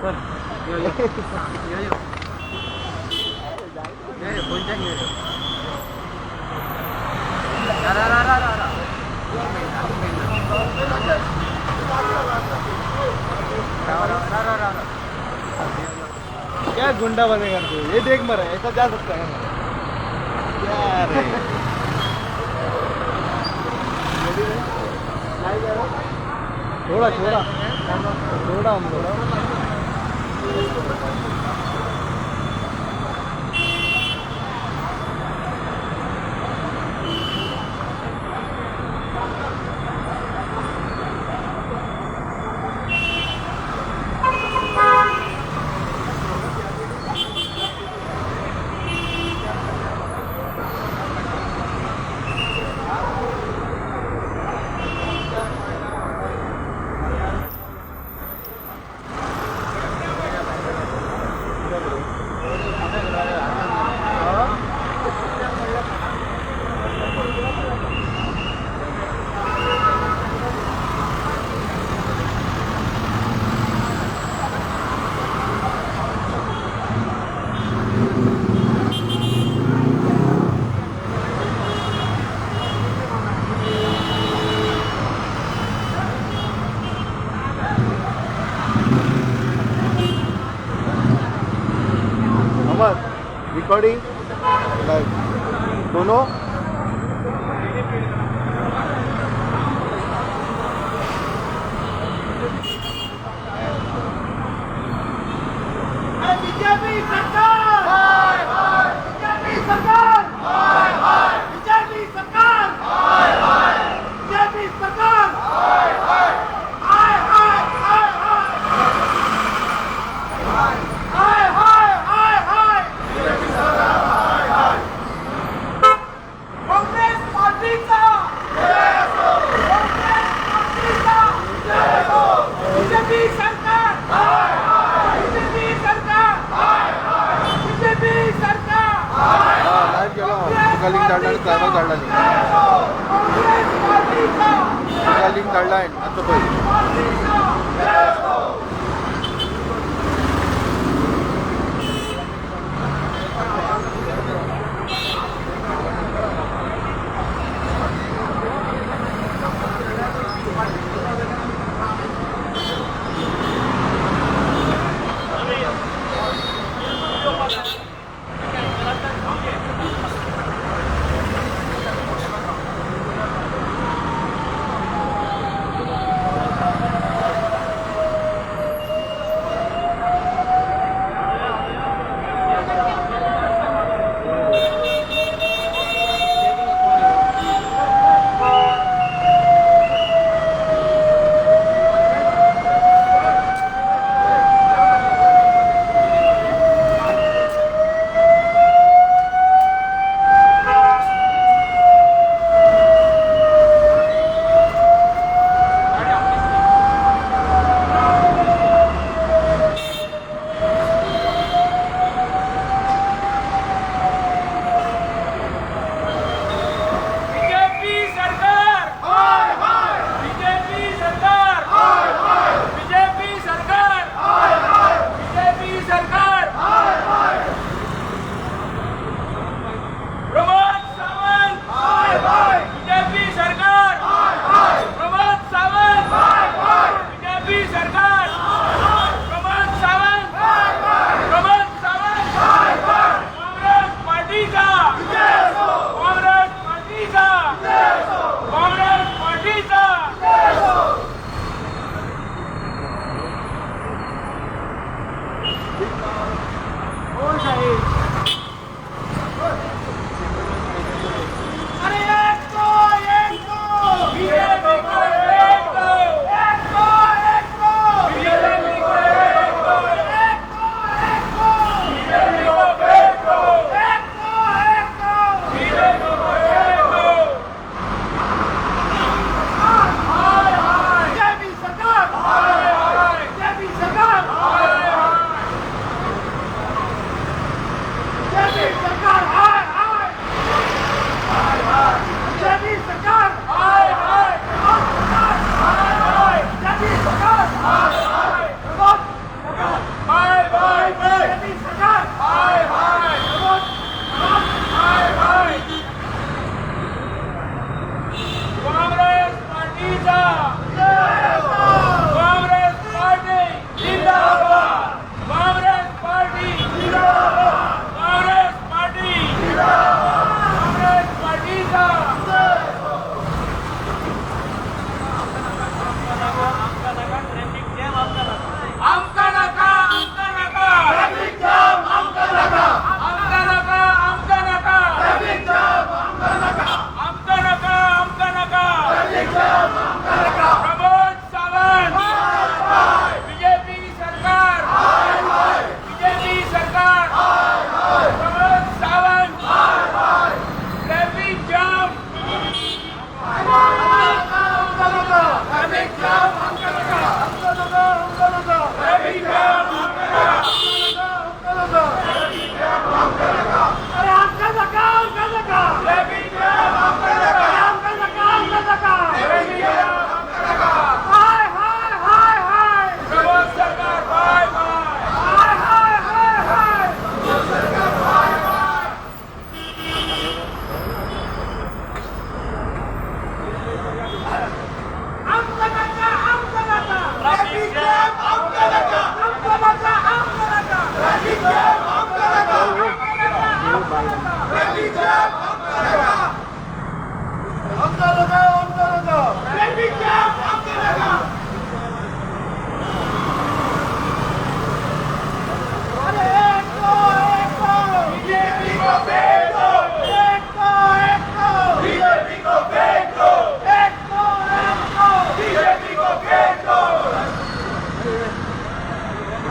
चल यो यो यो यो यो पंचाक यो रा रा रा रा रा क्या गुंडा बनेगा तू? ये देख मरा, ऐसा जा सकता है मरा क्या रे? थोड़ा थोड़ा थोड़ा हम लोग रिकॉर्डिंग लाइव दोनों. बीजेपी सरकार हाय हाय, बीजेपी सरकार हाय हाय, बीजेपी सरकार हाय हाय, बीजेपी सरकार हाय हाय हाय हाय हाय हाय हाय हाय हाय, बीजेपी सरकार हाय हाय. काँग्रेस पार्टीचा जय असो, काँग्रेस पार्टीचा जय असो, बीजेपी सरकार हाय हाय, बीजेपी सरकार हाय हाय, बीजेपी सरकार हाय हा लाईव्ह गेलो. तुका लिंक धाडला आणि क्लायमाक धाडला न्ही. काँग्रेस पार्टीचा तुका लिंक धाडला आतां पळय. पार्टीचा जय असो.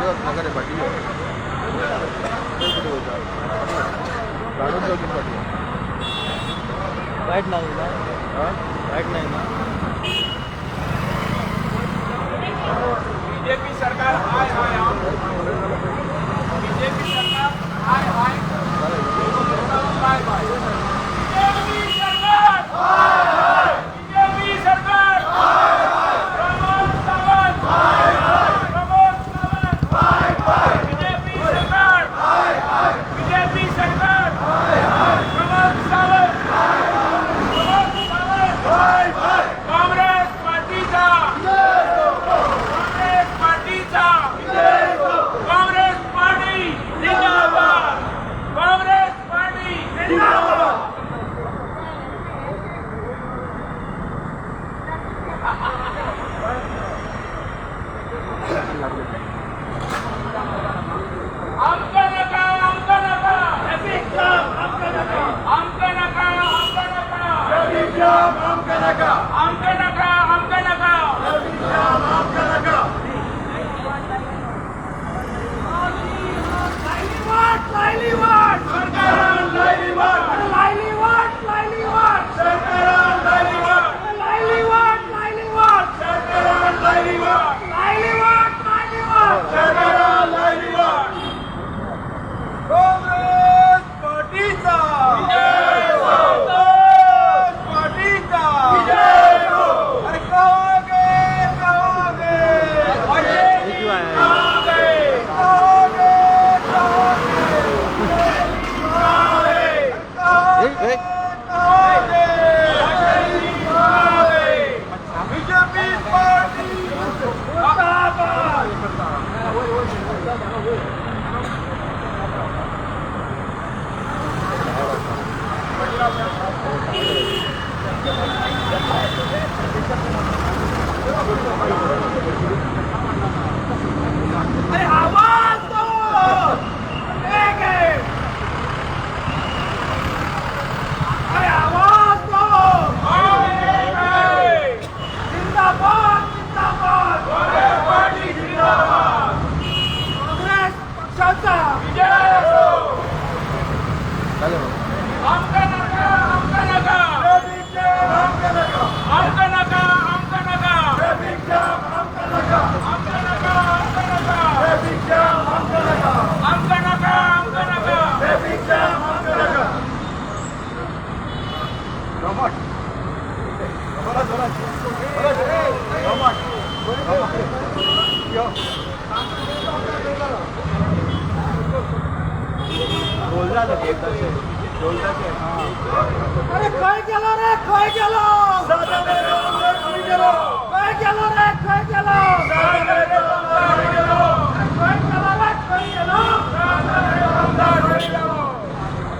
फुडें वचनाका रे, फाटीं यो. फुडें वयता, काडून जावची फाटीं. वाईट नाही ना? हां. वाईट नाही ना? बीजेपी सरकार हाय हाय, बीजेपी सरकार हाय हाय, बाय बाय. बीजेपी सरकार हाय हाय, बीजेपी सरकार हाय हाय. प्रमोद सावंत हाय हाय, प्रमोद सावंत हाय हाय. बीजेपी सरकार हाय हाय, बीजेपी सरकार हाय हाय. प्रमोद सावंत हाय हाय, प्रमोद सावंत हाय हाय. काँग्रेस पार्टीचा, काँग्रेस पार्टीचा, काँग्रेस पार्टी जिंदाबाद, काँग्रेस पार्टी जिंदाबाद. आमका नका, आमका नका, आमका नका, आमका नका, आमका नका, आमका नका. लायली वाट, लायली वाट सरकारान, लायली वाट, लायली वाट, लायली वाट सरकारान, लायली वाट, लायली वाट, लायली वाट सरकारान, लायली वाट, लायली वाट, लायली वाट सरकारान, लायली वाट. काँग्रेस पार्टीचा, काँग्रेस पार्टीचा. अरे कहोगे, कहोगे, कहोगे, कहोगे, कहोगे, बीजेपी पार्टी मुर्दाबाद. अरे आवाज दो, एक है. अरे आवाज दो. जिंदाबाद, जिंदाबाद पार्टी जिंदाबाद. काँग्रेस पक्षाचा विजय असो. आमका नका, आमका नका, आमका नका, आमका नका, आमका नका, आमका नका, आमका नका, आमका नका. रमट रमट रमट यो अरे खंय गेलो रे, खंय गेलो, खंय गेलो रे, खंय गेलो, खंय गेलो रे, खंय गेलो?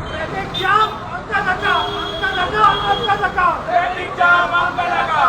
ट्रॅफिक जाम आमका नका, आमका नका, आमका नका. ट्रॅफिक जाम आमका नका.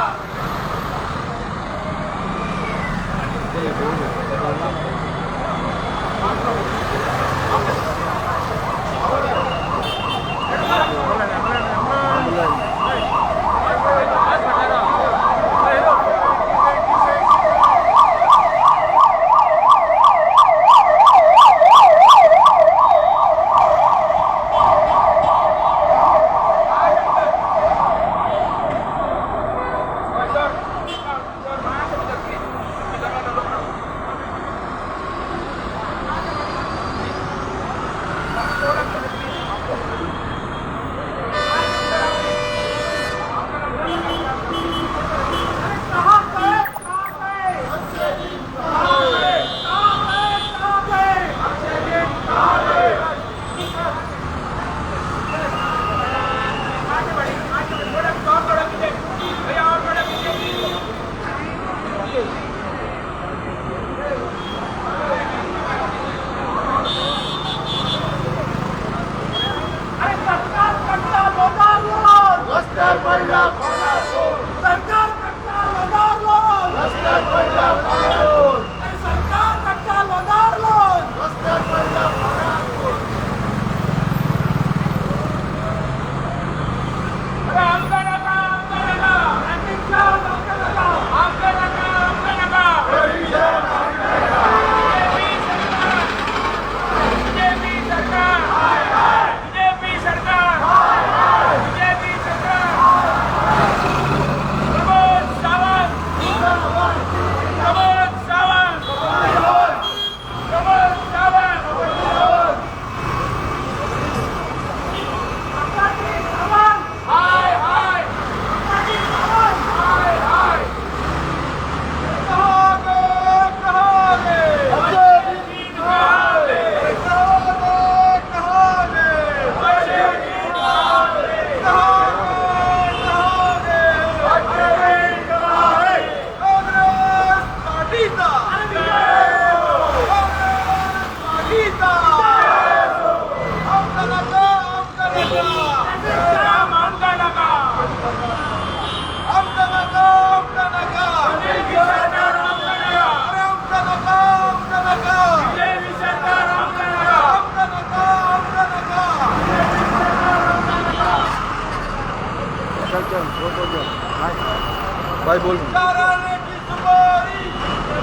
भाई बोल।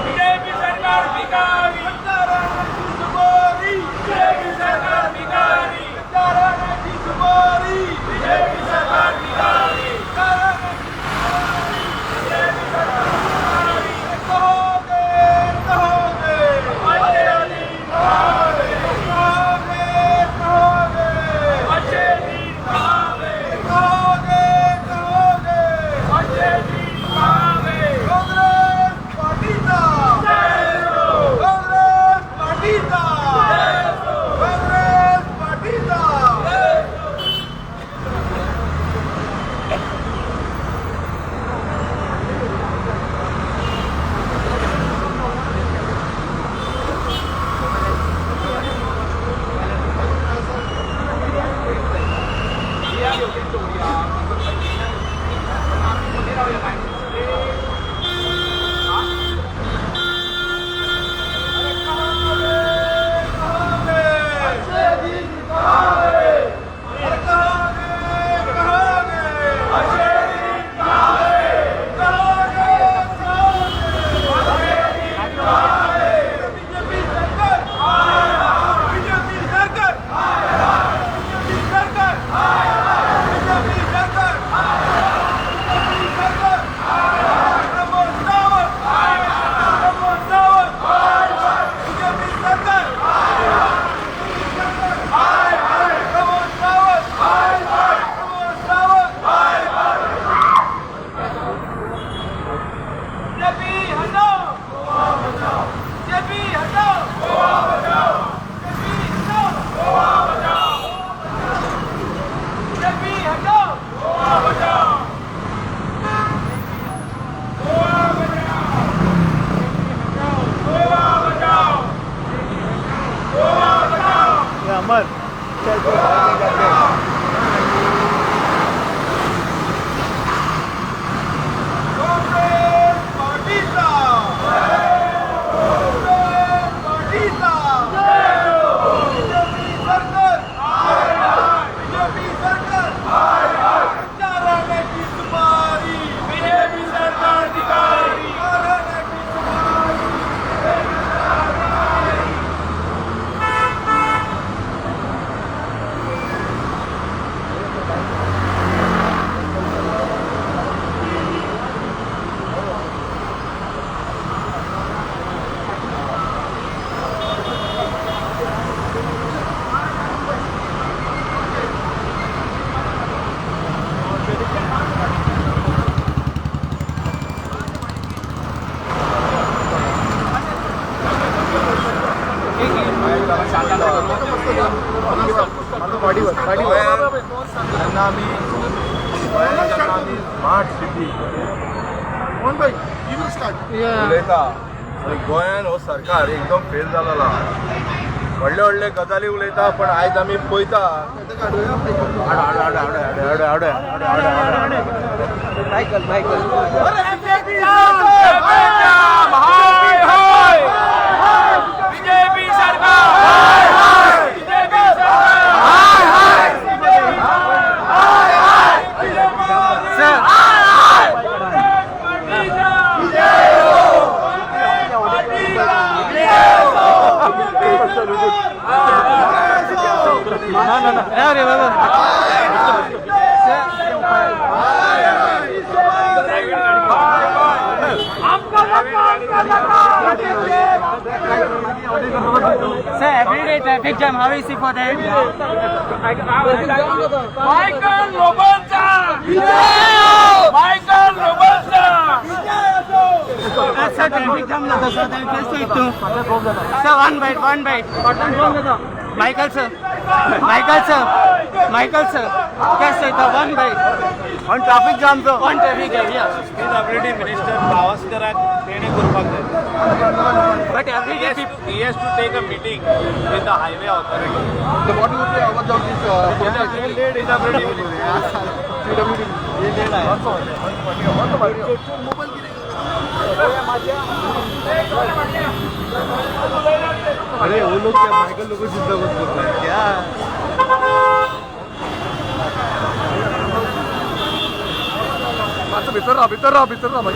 बीजेपी सरकार भिखारी, बीजेपी सरकार भिखारी, बीजेपी सरकार भिखारी, बीजेपी सरकार भिखारी। कहोगे कहोगे अच्छे दिन आवे, कहोगे कहोगे अच्छे दिन आवे, कहोगे कहोगे अच्छे दिन आवे। कांग्रेस पार्टी का जय हो, कांग्रेस पार्टी का जय हो, कांग्रेस पार्टी का जय हो। अमर चल तो बाहर निकल गए। कांग्रेस पार्टी का कांग्रेस पार्टी का बीजेपी सरकार, बीजेपी सरकार चाराने की सुपारी, बीजेपी सरकार भिखारी, चाराने की सुपारी। त्यांना आम्ही स्मार्ट सिटी उलयता आनी गोंयान हो सरकार एकदम फेल जालेलो आहा. व्हडले व्हडले गजाली उलयता पण आयज आमी पळयता. Michael Michael BJP सरकार, बीजेपी सरकार, अरे बाबा Sir, every day traffic jam, how is it for that? Michael लोबोचा, Michael लोबोचा. Sir, traffic jam लागतो सर, कसं येतो? Sir, one bite, one bite. Michael sir, Michael sir, Michael sir, कसं येतं? One bite. On traffic jam sir. On traffic jam, yeah. PWD minister पावसकराक तेणे करपाक जाय. But every day people. He has to take a meeting with the highway authority. What would be आवाज of this PWD अरे वो लोग क्या Michael लोगों जिंदा बोलते हैं क्या? मातसो भितर राव, भितर राव, भितर राव भाई.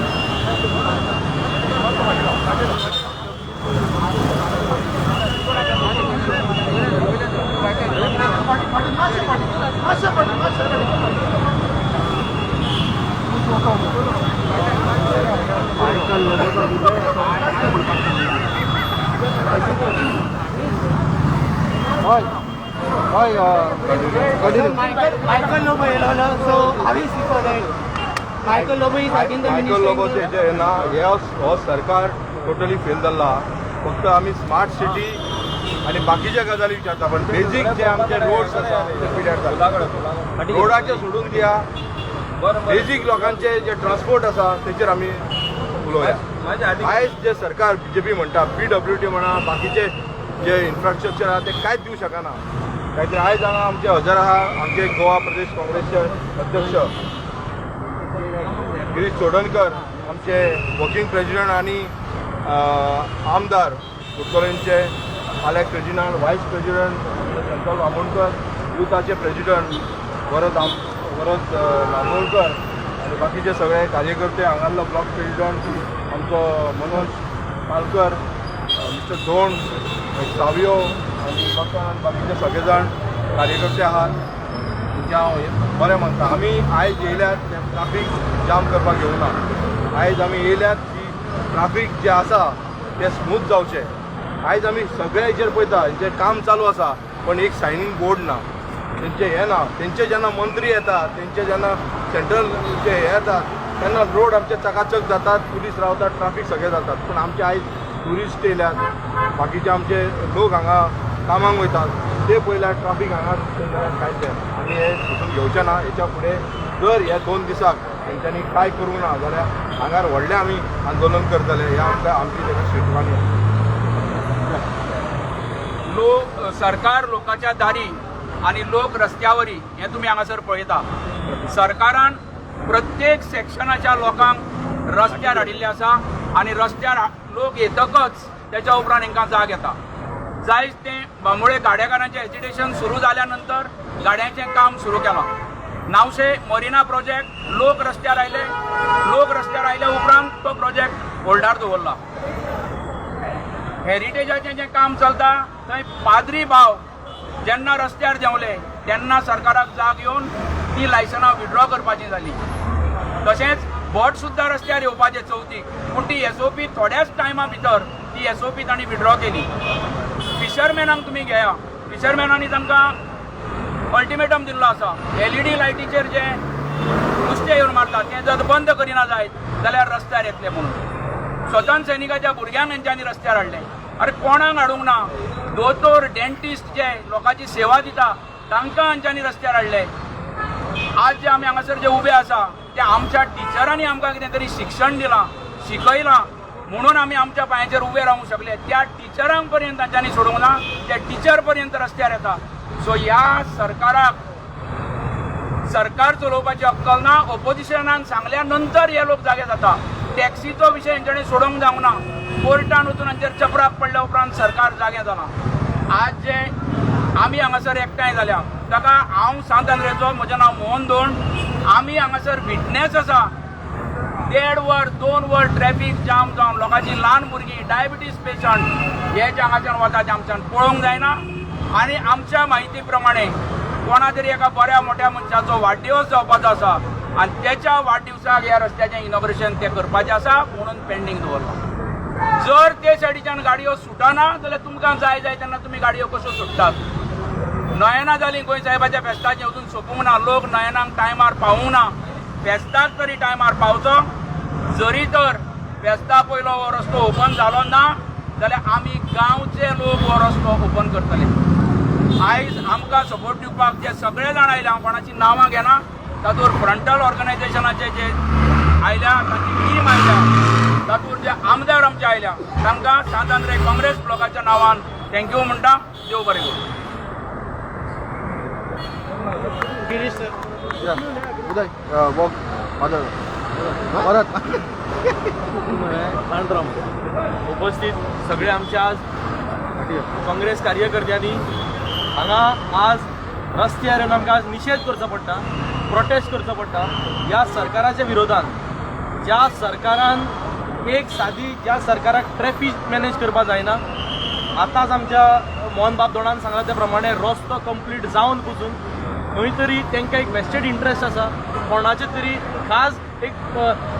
हय हय, continue. Michael Lobo येयलो, so how is for that? Michael Lobo is again the Michael लोबोचे जे ना, हे हो सरकार टोटली फेल जाल्ला. फक्त आमी स्मार्ट सिटी आनी बाकीच्या गजाली विचारता, पण बेजीक जे आमचे रोड्स आसा ते पिड्यार जाला. रोडाचे सोडून दिया, बेजीक लोकांचे जे ट्रान्सपोर्ट आसा तेचेर आमी उलोवया. आयज जे सरकार बीजेपी म्हणटा, पीडब्ल्यूडी म्हणा, बाकीचे जे इन्फ्रास्ट्रक्चर आहा ते कांयच दिवंक शकना. कांय आयज हांगा आमचे हजर आहा आमचे गोवा प्रदेश काँग्रेसचे अध्यक्ष गिरीश चोडणकर, आमचे वर्किंग प्रेसिडेंट आनी आमदार कुडचोलेंचे आलेक्स रेजिनाल्ड, व्हायस प्रेसिडेंट संतोष आमोणकर, युथाचे प्रेसिडेंट वरद नामोणकर आनी बाकीचे सगळे कार्यकर्ते, हांगासरलो ब्लॉक प्रेसिडेंट आमचो मनोज पालकर, मिस्टर धोंड, सावियो आनी बकन आनी बाकीचे सगळे जाण कार्यकर्ते आहात. तुमचें हांव हें बरें मानता. आमी आयज येयल्यात ते ट्राफीक जाम करपाक येवना. आयज आमी येयल्यात की ट्राफीक जें आसा तें स्मूथ जावचें. आयज आमी सगळे हेचेर पळयता, हेंचें काम चालू आसा, पण एक सायनींग बोर्ड ना, तेंचें हें ना. तेंचे जेन्ना मंत्री येता, तेंचे जेन्ना सेंट्रलचे हे येतात, तेन्ना रोड आमचे चकाचक जातात, पुलीस रावतात, ट्राफीक सगळे जातात. पूण आमचे आयज ट्युरिस्ट येयल्यात, बाकीचे आमचे लोक हांगा कामाक वयतात, ते पळयल्यार ट्राफीक हांगा कांयच जायना. आमी हें सोसून घेवचें ना. हेच्या फुडें जर ह्या 2 दिसाक तेंच्यांनी कांय करूंक ना जाल्यार हांगार व्हडलें आमी आंदोलन करतले. हें आमकां आमची ताका शिटवाणी आसा. लोक सरकार लोकांच्या दारी आनी लोक रस्त्यावरी हें तुमी हांगासर पळयता. सरकारान प्रत्येक सेक्शनाच्या लोकांक रस्त्यार हाडिल्लें आसा आनी रस्त्यार लोक येतकच तेच्या उपरांत हेंकां जाग येता. जायच तें बांबोळे गाड्याकारांचें एजिटेशन सुरू जाल्या नंतर गाड्यांचें काम सुरू केलां. नावशे मरिना प्रोजेक्ट लोक रस्त्यार आयले, लोक रस्त्यार आयल्या उपरांत तो प्रोजेक्ट होल्डार दवरला. हेरिटेजाचें जें काम चलता थंय पाद्री भाव जेन्ना रस्त्यार देंवले तेन्ना सरकाराक जाग येवन ती लायसनां विड्रॉ करपाची जाली. तशेंच भट सुद्दां रस्त्यार येवपाचे चवथीक, पूण ती एसओपी थोड्याच टायमा भितर ती एसओपी तांणी विड्रॉ केली. फिशरमॅनांक तुमी घेया, फिशरमॅनांनी तांकां अल्टिमेटम दिल्लो आसा, एलईडी लायटीचेर जे नुस्तें येवन मारता तें जर बंद करिना जायत जाल्यार रस्त्यार येतले म्हणून. स्वतंत्र सैनिकाच्या भुरग्यांक हेंच्यांनी रस्त्यार हाडले. अरे कोणाक हाडूंक ना? दोतोर, डेंटिस्ट जे लोकांची सेवा दिता तांकां हांच्यांनी रस्त्यार हाडले. आज जे आमी हांगासर जे उबे आसा ते आमच्या टिचरांनी आमकां कितें तरी शिक्षण दिलां, शिकयलां म्हणून आमी आमच्या पांयाचेर उबे रावूंक शकले. त्या टिचरांक पर्यंत तांच्यांनी सोडूंक ना, त्या टिचर पर्यंत रस्त्यार येता. सो ह्या सरकाराक सरकार चलोवपाची अक्कल ना. ओपोजिशनान सांगल्या नंतर हे लोक जागे जाता. टॅक्सीचो विशय हेंच्यांनी सोडोवंक जावंक ना. कोर्टान वचून हांचेर चपराक पडल्या उपरांत सरकार जागें जालां. आज जे आमी हांगासर एकठांय जाल्या ताका हांव सांत आंद्रेचो, म्हजें नांव मोहन धोंड. आमी हांगासर विटनेस आसा. 1.5 वर 2 वर ट्रॅफीक जाम जावन लोकांची ल्हान भुरगीं, डायबिटीज पेशंट हे जे हांगाच्यान वता ते आमच्यान पळोवंक जायना. आनी आमच्या म्हायती प्रमाणे कोणा तरी एका बऱ्या मोठ्या मनशाचो वाडदिवस जावपाचो आसा आनी तेच्या वाडदिवसाक ह्या रस्त्याचें इनॉग्रेशन तें करपाचें आसा म्हणून पेंडींग दवरलां. जर ते सायडीच्यान गाडयो सुटना जाल्यार तुमकां जाय जाय तेन्ना तुमी गाडयो कश्यो सुट्टात? नयना जालीं गोंय साहेबाच्या फेस्ताचें अजून सोंपूंक ना. लोक नयनाक टायमार पावूंक ना. फेस्ताक तरी टायमार पावचो. जरी तर फेस्ता पयलो हो रस्तो ओपन जालो ना जाल्यार आमी गांवचे लोक हो रस्तो ओपन करतले. आयज आमकां सपोर्ट दिवपाक जे सगळे जाण आयले, हांव कोणाची नांवां घेना, तातूंत फ्रंटल ऑर्गनायझेशनाचे जे आयल्या तांची टीम आयल्या, तातूंत जे आमदार आमचे आयल्या, तांकां सांत आंद्रे काँग्रेस ब्लॉकाच्या नांवान thank you म्हणटा. देव बरें करूं. गिरीश सर. उदय वॉक फादर परत. उपस्थित सगळे आमच्या आज काँग्रेस कार्यकर्त्यांनी हांगा आज रस्त्यार येवन आमकां आज निशेध करचो पडटा, प्रोटेस्ट करचो पडटा ह्या सरकाराच्या विरोधान. ज्या सरकारान एक सादी, ज्या सरकाराक ट्रॅफिक मॅनेज करपाक जायना, आतांच आमच्या मोहन बाब दोणान सांगला त्या प्रमाणे रस्तो कंप्लीट जावन पसून खंय तरी तांकां एक वेस्टेड इंट्रस्ट आसा. कोणाचे तरी खास एक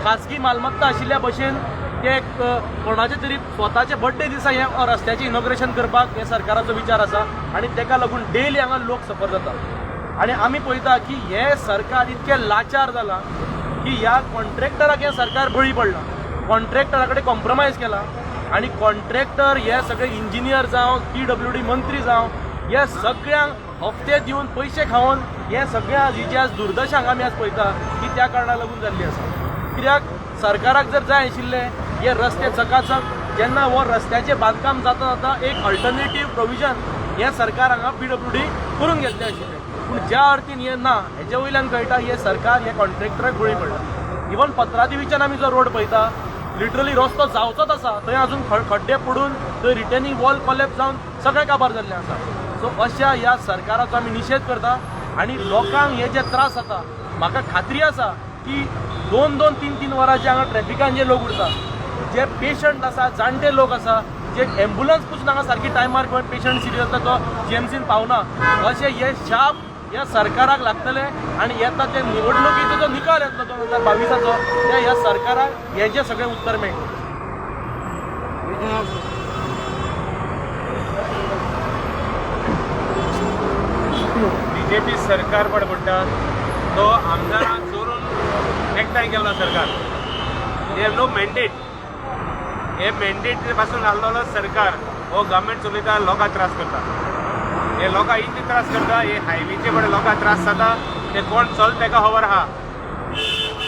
खाजगी मालमत्ता आशिल्ल्या भशेन ते एक कोणाचे तरी स्वताचे बड्डे दिसा हे रस्त्याचें इनॉग्रेशन करपाक हे सरकाराचो विचार आसा आनी ताका लागून डेली हांगा लोक सफर जाता. आनी आमी पळयता की हे सरकार इतकें लाचार जालां की ह्या कॉन्ट्रॅक्टराक हें सरकार बळी पडलां. कॉन्ट्रॅक्टरा कडेन कॉम्प्रोमायज केला आनी कॉन्ट्रॅक्टर हे सगळे इंजिनियर जावं, पीडब्ल्यूडी मंत्री जावं, हे सगळ्यांक हफ्ते दिवन पयशे खावन हे सगळे आज ही जी आज दुर्दशा हांगा आमी आज पळयता ती त्या कारणाक लागून जाल्ली आसा. कित्याक सरकाराक जर जाय आशिल्लें हे रस्ते चकाचक, जेन्ना हो रस्त्याचें बांदकाम जाता जाता एक अल्टरनेटीव प्रोविजन हें सरकार हांगा पीडब्ल्यूडी करून घेतलें आशिल्लें, पूण ज्या अर्थीन हें ना हेजे वयल्यान कळटा हें सरकार हे कॉन्ट्रॅक्टराक बळी पडलां. इवन पत्रादेवीच्यान आमी जो रोड पळयता, लिटरली रस्तो जावचोच आसा थंय अजून खड्डे पडून थंय रिटेनिंग वॉल कॉलेप्स जावन सगळें काबार जाल्लें आसा. सो अशा ह्या सरकाराचो आमी निशेध करता आनी लोकांक हे जे त्रास जाता, म्हाका खात्री आसा की 2-2, 3-3 वरां जे हांगा ट्रॅफिकान जे लोक उरता, जे पेशंट आसा, जाणटे लोक आसा, जे एम्बुलन्स पसून हांगा सारकी टायमार पेशंट सिरियस आसा तो जीएमसीन पावना, अशें हे शाप ह्या सरकाराक लागतले आनी येता ते निवडणुकीचो जो निकाल येतलो 2022चो, त्या ह्या सरकाराक हेजें सगळें उत्तर मेळटलें. बीजेपी सरकार पण म्हणटा तो आमदारां चोरून एकठांय केल्लो सरकार. They have no mandate. हे मॅन्डेट पासून आहलोलो सरकार हो गव्हर्मेंट चलयता, लोकांक त्रास करता. हे लोकांक इतले त्रास करता, हे हायवेचे पण लोकांक त्रास जाता ते कोण चल ताका खबर आहा.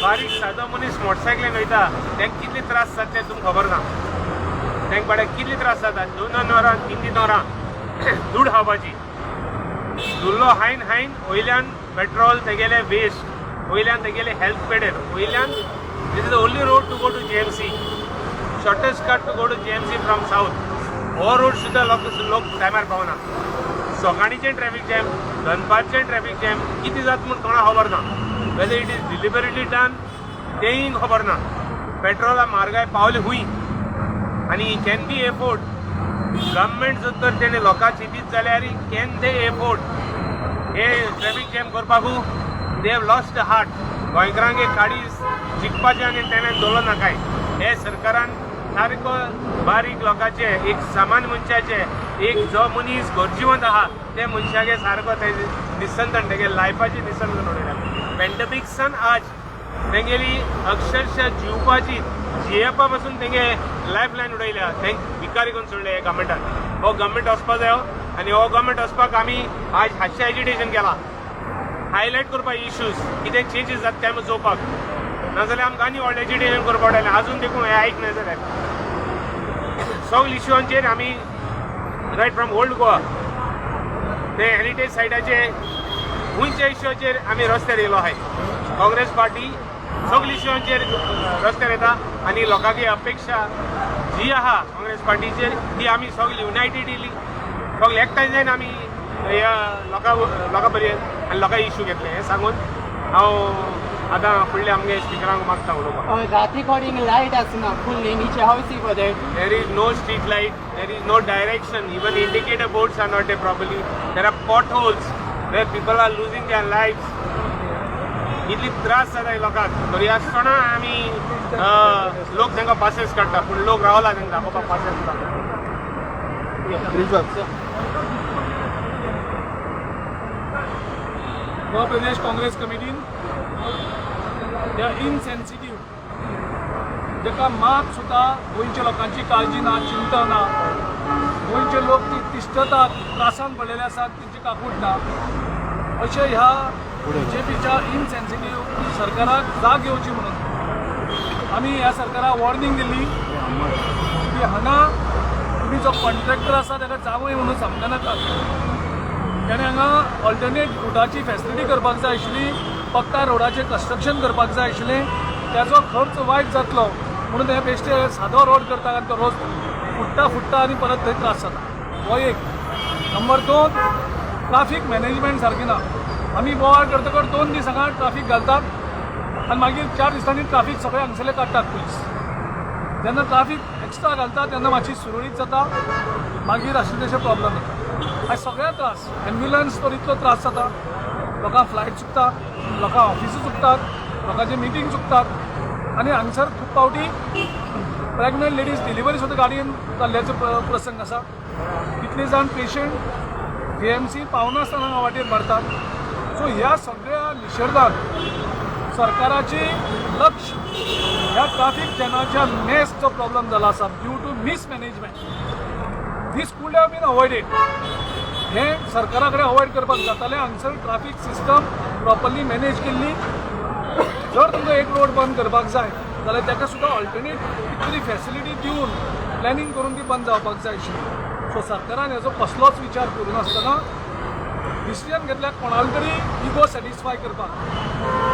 बारीक सादो मनीस मोटरसायकलीन वयता तांकां कितले त्रास जाता ते तुमकां खबर ना. तांकां बाबड्याक कितले त्रास जाता, 2-2 वरां, 3-3 वरां धूळ खावपाची. धुल्लो हायन हायन, वयल्यान पेट्रोल तेगेले वेस्ट, वयल्यान तेगेले हेल्थ पेडेर, वयल्यान this is the only road to go to GMC, shortest cut to go to GMC from south. हो रोड सुद्दां लोक लोक टायमार पावना. सकाळीचें ट्रॅफिक जॅम, दनपारचें ट्रॅफिक जॅम, कितें जाता म्हूण कोणाक खबर ना. Whether it is deliberately done तेंय खबर ना. पेट्रोला म्हारगाय पावली खूंय आनी can be afford government जर तर तेणें लोकां चिंतीत जाल्यार can they afford hey traffic jam करपाकू? They have lost the heart. गोंयकारांक एक काळीज जिखपाचें आनी तेणें दवरलो ना काय. हे सरकारान सारको बारीक लोकांचे, एक सामान्य मनशाचे, एक जो मनीस गरजेवंत आहा ते मनशागे सारको ते निसंतन, तेगे लायफाची निसंतन उडयल्या. पेंडमिक्सान आज तेंगेली अक्षरशः जिवपाची, जियेवपा पासून तेंगे लायफ लायन उडयल्या. तेंक भिकारी करून सोडले हे गव्हर्मेंटान. हो गव्हर्मेंट वचपा जायो आनी हो गव्हर्मेंट वचपाक आमी आज हातशें एजिटेशन केलां, हायलायट करपाक इश्यूज, कितें चेंजीस जाता काय म्हूण चोवपाक. नाजाल्यार आमकां आनी व्हडलें एजिटेशन करपाक पडटलें. अजून देखून हें आयक ना जाल्यार सगळे इश्यूआंचेर आमी रायट फ्रॉम ओल्ड गोवा ते हेरिटेज सायटाचे खंयच्या इश्यूचेर आमी रस्त्यार येयलो आहाय. काँग्रेस पार्टी सगळे इश्यूआंचेर रस्त्यार येता आनी लोकांची अपेक्षा जी आहा काँग्रेस पार्टीचेर ती आमी सगळी युनायटेडली सगळे एकठांय जावन आमी ह्या लोकां लोकां पर्यंत आनी लोकां इश्यू घेतले हें सांगून हांव आतां फुडल्या आमगे स्पिकरांक मागता उलोवपाक. राती कडेन लायट आसना फूल लेनीचे. How see for that? There is no street light, there is no direction, even indicator boards are not there properly. There are potholes where people are losing their lives. इतली त्रास जाता लोकांक. तरी आसतना आमी लोक तांकां पासेस काडटा, पूण लोक रावला तांकां दाखोवपाक पासेस सुद्दां. गिरीश. गोवा प्रदेश काँग्रेस कमिटीन ह्या इनसेन्सिटीव, जेका मात सुद्दां गोंयच्या लोकांची काळजी ना, चिंता ना, गोंयचे लोक ती तिश्टतात, त्रासान पडलेले आसात, तेंची काकूट ना, अशे ह्या बीजेपीच्या इनसेन्सिटीव सरकाराक जाग येवची म्हणून आमी ह्या सरकाराक वॉर्निंग दिल्ली की हांगा तुमी जो कॉन्ट्रॅक्टर आसा ताका जावय म्हणून समजनाकात. ताणें हांगा ऑल्टरनेट रुटाची फेसिलिटी करपाक जाय आशिल्ली, पक्का रोडाचें कन्स्ट्रक्शन करपाक जाय आशिल्लें. त्याचो खर्च वायट जातलो म्हणून ते बेश्टे सादो रोड करता आनी तो रोज फुट्टा फुट्टा आनी परत थंय त्रास जाता. हो एक. नंबर 2, ट्राफीक मॅनेजमेंट सारकें ना. आमी बोवाळ करतकर 2 दीस हांगा ट्राफीक घालतात. आनी मागीर 4 दिसांनी ट्राफीक सगळे हांगसरले काडटात पुलीस. जेन्ना ट्राफीक एक्स्ट्रा घालता तेन्ना मातशी सुरळीत जाता, मागीर आशिल्ले तशे प्रॉब्लम जाता. आयज सगळ्या त्रास, एम्ब्युलन्स तर इतलो त्रास जाता, लोकांक फ्लायट चुकता, लोकांक ऑफिसूं चुकतात, लोकांचे मिटींग चुकतात. आनी हांगसर खूब फावटी प्रेग्नंट लेडीज डिलिव्हरी सुद्दां गाडयेन जाल्ल्याचो प्रसंग आसा. कितले जाण पेशंट जीएमसी पावनासतना हांगा वाटेर मरतात. सो ह्या सगळ्या निशेधान सरकाराची लक्ष ह्या ट्राफीक जॅमाच्या मेस जो प्रॉब्लम जाला आसा due to mismanagement, this could have been avoided. हें सरकारा कडेन अवॉयड करपाक जातालें. हांगसर ट्राफीक सिस्टम प्रॉपरली मॅनेज केल्ली जर तुमकां एक रोड बंद करपाक जाय जाल्यार ताका सुद्दां ऑल्टरनेट कितें तरी फॅसिलिटी दिवन प्लॅनिंग करून ती बंद जावपाक जाय आशिल्ली. सो सरकारान हेजो कसलोच विचार करिनासतना डिसिजन घेतल्यार कोणाला तरी इगो सॅटिस्फाय करपाक.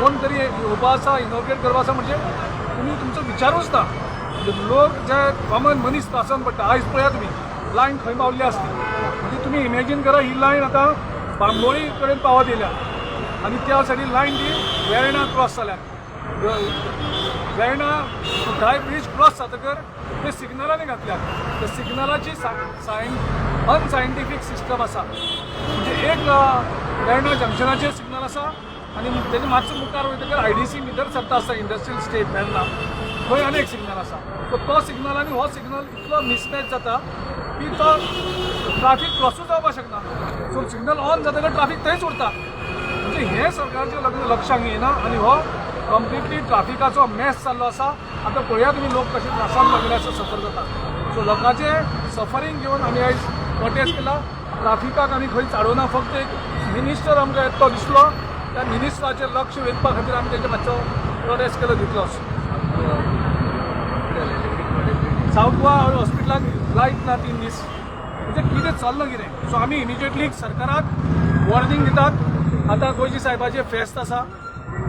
कोण तरी येवपा आसा, इनॉग्रेट करपा आसा, म्हणजे तुमी तुमचो विचारूच ना. म्हणजे लोक जे कॉमन मनीस त्रासान पडटा. आयज पळयात तुमी लायन खंय पावल्ली आसती. म्हणजे तुमी इमॅजीन करा, ही लायन आतां बांबोळी कडेन पावत येयल्या आनी त्या सायडीन लायन ती वेर्णा क्रॉस जाल्या. वेर्णा कुठ्ठाळे ब्रीज क्रॉस जातकर ते सिग्नलांनी घातल्यात. ते सिग्नलाची सायन अनसायंटिफीक सिस्टम आसा. म्हणजे एक वेर्णा जंक्शनाचेर सिग्नल आसा आनी तेजे मातसो मुखार वयतकर आयडीसी भितर सरता आसता इंडस्ट्रियल इस्टेट वेर्णा, थंय आनी एक सिग्नल आसा. सो तो सिग्नल आनी हो सिग्नल इतलो मिसमॅच जाता की तो ट्राफीक क्रॉसूच जावपाक शकना. सो सिग्नल ऑन जातकर ट्राफीक थंयच उरता. म्हणजे हें सरकारच्या लक्षांक येना आनी हो कंप्लिटली ट्राफिकाचो मेस जाल्लो आसा. आतां पळया तुमी लोक कशे त्रासान पडलेले आसा, सफर जाता. सो लोकांचें सफरींग घेवन आमी आयज प्रोटेस्ट केला. ट्राफिकाक आमी खंय चाडोना. फक्त एक मिनिस्टर आमकां येता तो दिसलो, त्या मिनिस्टराचेर लक्ष वेधपा खातीर आमी तेजे मातसो प्रोटेस्ट केलो तितलोच. सावथ गोवा हॉस्पिटलाक लायट ना 3 दीस. म्हणजे कितें चल्लां कितें? सो आमी इमिजिएटली सरकाराक वॉर्निंग दितात. आतां गोंयची सायबाचें फेस्त आसा,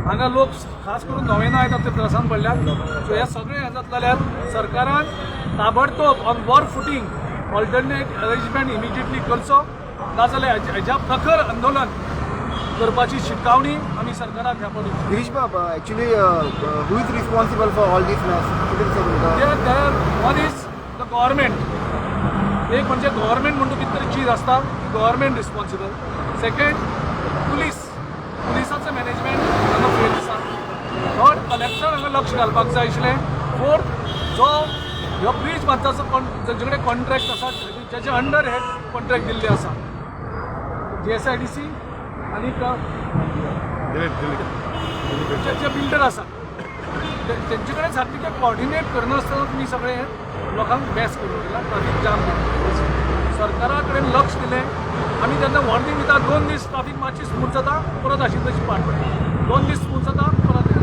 हांगा लोक खास करून नोवेना येतात, ते त्रासान पडल्यात. सो हे सगळें हें जातलें जाल्यार सरकारान ताबडतोब on war footing alternate arrangement immediately करचो, नाजाल्यार हेज्या प्रखर आंदोलन करपाची शिटकावणी आमी सरकाराक ह्या पडून. गिरीश बाब, actually who is responsible for all this mess? कितें दिसता तुमकां? There one is the government. एक म्हणजे गव्हर्मेंट म्हणून कितें तरी चीज आसता ती गव्हर्मेंट रिस्पॉन्सिबल. सेकंड पुलीस, पुलिसाचें मॅनेजमेंट हांगा फेल आसा. थर्ड कलेक्टर हांगा लक्ष घालपाक जाय आशिल्लें. फोर्थ जो ह्यो ब्रीज बांदपाचो कोण जांचे कडेन कॉन्ट्रॅक्ट आसा, जाचे अंडर हे कॉन्ट्रॅक्ट दिल्ले आसा, जीएसआयडीसी आनी जे जे बिल्डर आसा तेंचे कडेन सारकें ते कॉर्डिनेट करनासतना तुमी सगळें लोकांक बेस्ट करून दिला, ट्राफीक जाम केला. सरकारा कडेन लक्ष दिलें आमी तेन्ना वॉर्निंग दिता. 2 दीस ट्राफीक मातशी स्मूथ जाता, परत आशिल्ली तशी पाट पडटा. 2 दीस स्मूथ जाता, परत येता.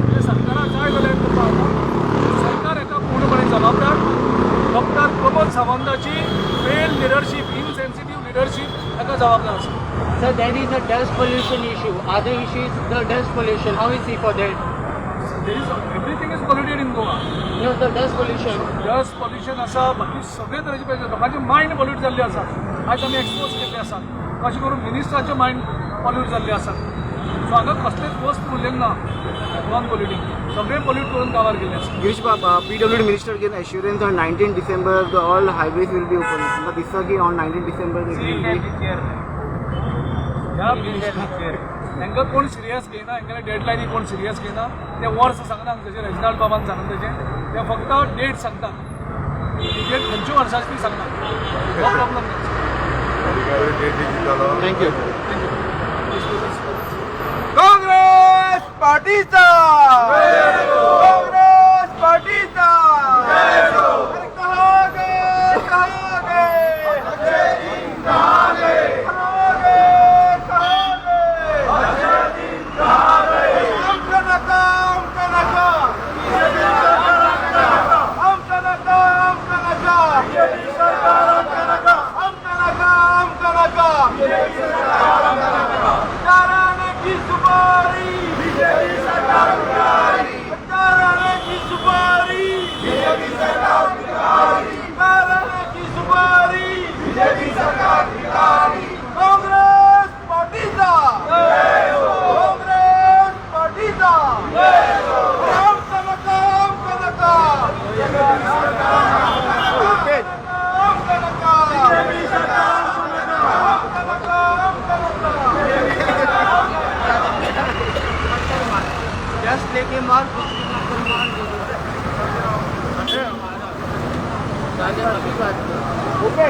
म्हणजे सरकाराक जाय जाल्यार करपाक जाता. सरकार हेका पूर्णपणे जबाबदार. डॉक्टर प्रमोद सावंताची फेल लिडरशीप, इनसेन्सिटीव लिडरशीप हेका जबाबदार आसा. Sir, there is a dust pollution issue. Other issue is the dust pollution. How is he for that? There is everything is polluted in Goa. No, the dust pollution. Dust pollution आसा, बाकी सगळे तरेचे पळय लोकांचे mind pollute जाल्ले आसा. आयज आमी एक्सपोज केल्ले आसा कशें करून मिनिस्टराचे मायंड पॉल्यूट जाल्ले आसा. सो हांगा कसलेच वस्त उरलेले ना नॉन पॉल्युटींग, सगळें पॉल्यूट करून गांवार गेल्ले आसा. गिरीश बाब, PWD minister gave assurance on 19 December the all highways will be open. तुमकां दिसता की on 19 December it will be? ह्या तांकां कोण सिरियस घेयना. हेंगेले डेडलायनी कोण सिरियस घेयना. ते वर्स सांगना. जशें रेजिनाल्ड बाबान सांगला तेजें ते फक्त डेट सांगता. ती डेट खंयच्या वर्साची ती सांगना. हो प्रॉब्लम. Thank you. Congress पार्टीचा, काँग्रेस पार्टीचा. अरे कहाँ गए, कहाँ गए, कहाँ गए, कहाँ गए? आमचं नका, आमचं नका, आमचं नका, आमचं नका, आमचं नका, आमचं नका. चाराने की सुपारी, की मार ओके.